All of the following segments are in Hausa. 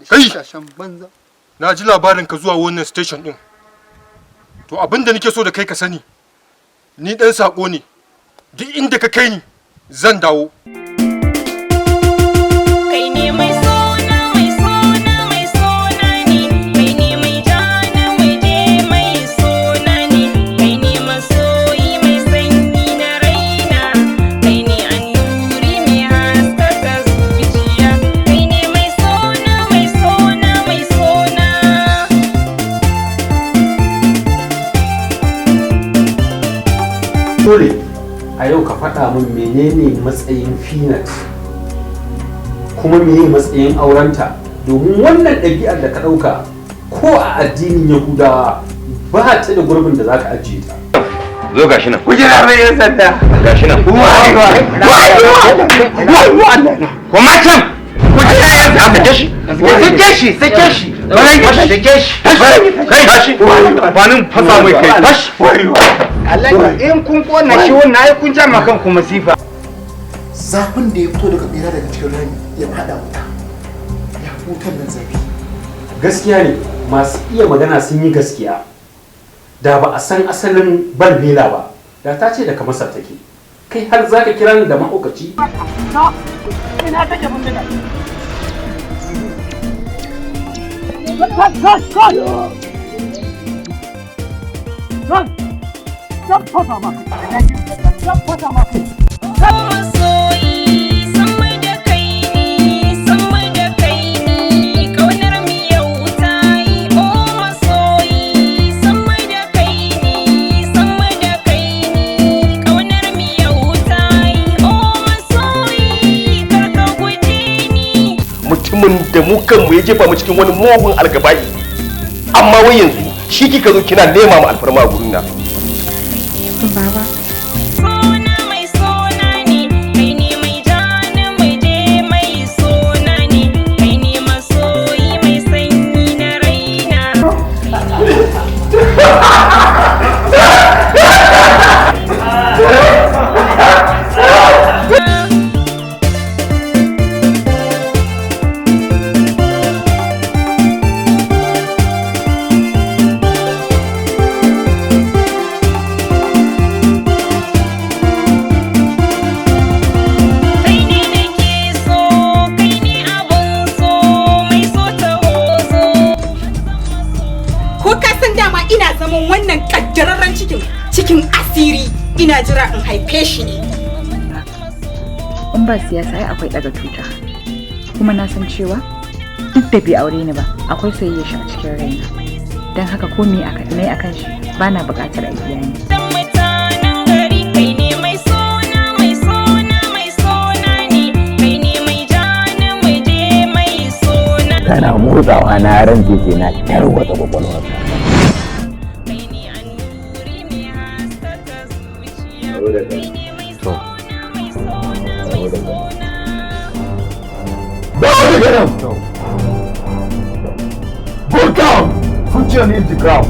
Kai! Shashan banza. Na ji labarin ka zuwa wannan station din. To, abin da nake so da kai ka sani, ni dan sako ne. Duk inda ka kai ni zan dawo. Kai ne mai sona, mai sona, mai sona ne. Kai ne mai jana mai je, mai sona ne. Kai ne masoyi mai sanyi na raina. Kai ne annuri mai haskaka zuciya. Kai ne mai sona, mai sona, mai sona. Dole a yau ka faɗa min menene matsayin Peanut, kuma meye matsayin aurenta, domin wannan ɗabi'ar da ka ɗauka, ko a addinin Yahudawa ba ta da gurbin da za ka ajiye ta. Zo, gashi nan. Kujera mai yan sanda. Gashi nan. Wai wai wai wai. Kuma can. Kujera yan sanda. Sake shi. Sake shi, sake shi. Baran sake shi. Kai, tashi. Ba nin fasa mai kai. Tashi. Allah, in kun kona shi wannan, ai kun jama kanku masifa. Zafin da ya fito daga bera daga cikin rami ya fada wuta ya fi wutan nan zafi. Gaskiya ne, masu iya magana sun yi gaskiya. Da ba a san asalin balbela ba, da ta ce daga Masar take. Kai har za ka kira ni da mahaukaci? Ina take bindiga? Masoyi, sama da kai ni, sama da kai ni, kaunar mu yau ta yi. Oh masoyi, sama da kai ni, sama da kai ni, kaunar mu yau ta yi. Oh masoyi, kar ka guje ni. Mutumin da mu kanmu ya jefa mu cikin wani mugun algabai, amma wai yanzu shi kika zo kina nema mu alfarma a gurin na. Baba, Sona, mai sona ne, kai ne mai jana mai je, mai sona ne, kai ne masoyi mai sanyi na raina. Kai ne nake so, kai ne abun so, mai so ta hozo. Ko ka san dama ina zaman wannan kaddararren cikin cikin asiri, ina jira in haife shi ne. In ba siyasa ai akwai ɗaga tuta. Kuma na san cewa duk da bai aure ni ba, akwai soyayya shi a cikin raina. Don haka ko me aka nayi akan shi, bana buƙatar a biya ni. Dan mutanen gari, kai ne mai sona, mai sona, mai sona ne, kai ne mai jana mai je, mai sona. Kana motsawa na rantse sai na tarwatsa kwakwalwarka. Kai ne annuri mai haskaka zuciya. Kai ne mai sona, mai sona, mai sona. Go down! Put your knee in the ground.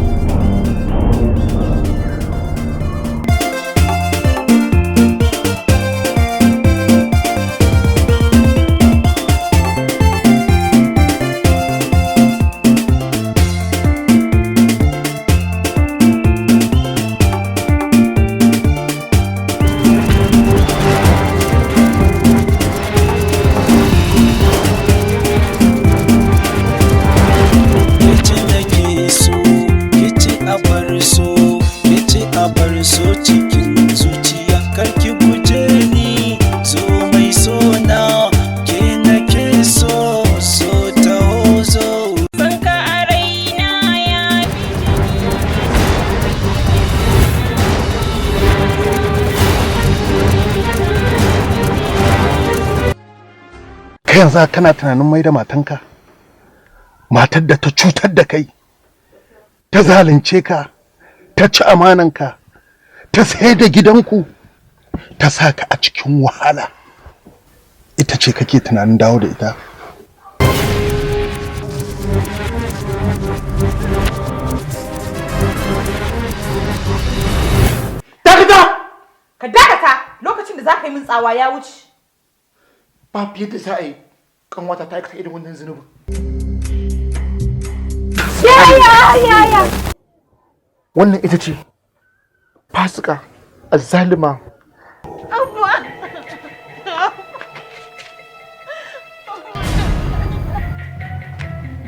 Kici nake so, kici a bar so, kici a bar so cikin zuciya. Karki guje ni, zo mai so na, ke nake so, so ta zo. Son ka a raina ya fi. Kai, yanzu kana tunanin mai da matanka, matar da ta cutar da kai, ta zalunce ka, ta ci amananka, ta sayar da gidanku, ta sa ka a cikin wahala, ita ce kake tunanin dawo da ita? Dakata! Ka dakata, lokacin da za ka yi min tsawa ya wuce. Babu yadda za a yi kanwata ta aikata irin wannan zunubin. Yaya. Wannan ita ce fasika, azzalima.